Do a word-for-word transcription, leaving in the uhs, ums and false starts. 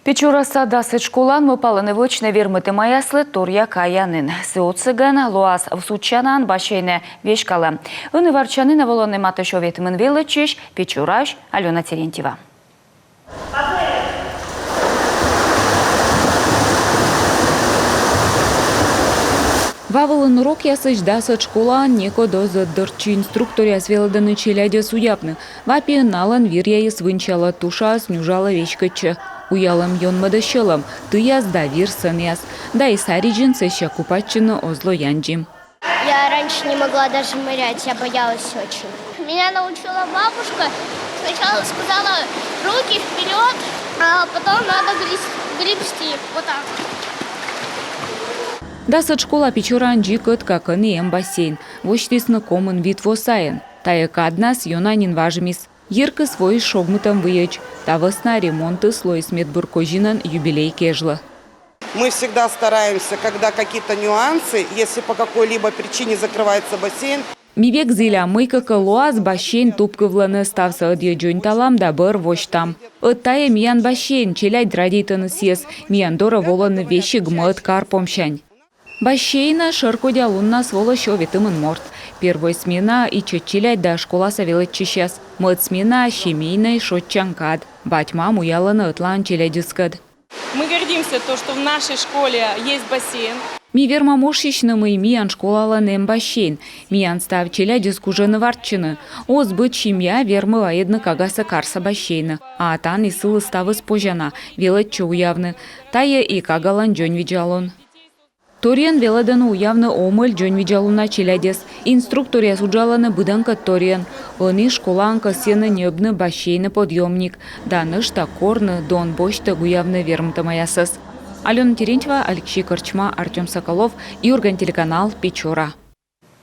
Печораса дасӧд школаын мӧвпалӧны вӧчны вермытӧмаяслы торъя каянін. Сы отсӧгӧн лоас судзсянаӧн бассейнӧ веськалӧм. Ӧні варччанінӧ волӧны матӧ сё ветымын велӧдчысь. Печораысь Алёна Терентьева. Ва вылын урокъясысь дасӧд школаын некод оз ӧтдортчы. Инструкторъяс велӧдӧны челядьӧс уявны. Ва пиын налӧн виръяыс вынсялӧ, тушаыс нюжалӧ, веськӧдчӧ. Уялӧм ёнмӧдӧ сьӧлӧм, тыяс да вир сӧнъяс. Да и саридзын сэсся купайтчыны оз ло яндзим. Я раньше не могла даже нырять, я боялась очень. Меня научила бабушка. Сначала сказала: «Руки вперёд», а потом надо греб-, гребсти. Вот так. Дасӧд школа Печораын дзик ӧтка, кӧні эм бассейн. Восьтісны комын вит во сайын. Тайӧ каднас ёна нин важмис. Йиркыс воис шогмытӧм выйӧдз. Та вӧсна ремонтыс лоис медбур козинӧн юбилей кежлӧ. Мы всегда стараемся, когда какие-то нюансы, если по какой-либо причине закрывается бассейн. Ми век зілям, мыйкӧ кӧ лоас, бассейн тупкывлӧны, ставсӧ ӧдйӧ дзоньталам да бӧр восьтам. Ӧд тайӧ миян бассейн, челядь радейтӧны сійӧс, миян дорӧ волӧны весиг мӧд кар помсянь. Бассейнӧ шӧркодя луннас волӧ сё ветымын морт. Первой смена — ичӧт челядь да школаса велӧдчысьяс. Мӧд смена — семейнӧй шойччан кад. Бать-мам уялӧны ӧтлаын челядьыскӧд. Мы гордимся то, что в нашей школе есть бассейн. Ми вермам ошйысьны, мый миян школалӧн эм бассейн. Миян став челядьыс кужӧны варччыны. Оз быд семья вермы вайӧдны кагасӧ карса бассейнӧ. А тані сылы ставыс позяна, велӧдчӧ уявны. Тайӧ и кагалӧн дзоньвидзалун. Торйӧн велӧдӧны уявны омӧль дзоньвидзалуна челядьӧс. Инструкторъяс уджалӧны быдӧнкӧд торйӧн. Ӧні школаын кӧсйӧны ньӧбны бассейнӧ подъёмник да нӧшта корны дон босьтӧг уявны вермытӧмаясӧс. Алёна Терентьева, Алексей Корчма, Артём Соколов, «Юрган» телеканал, Печора.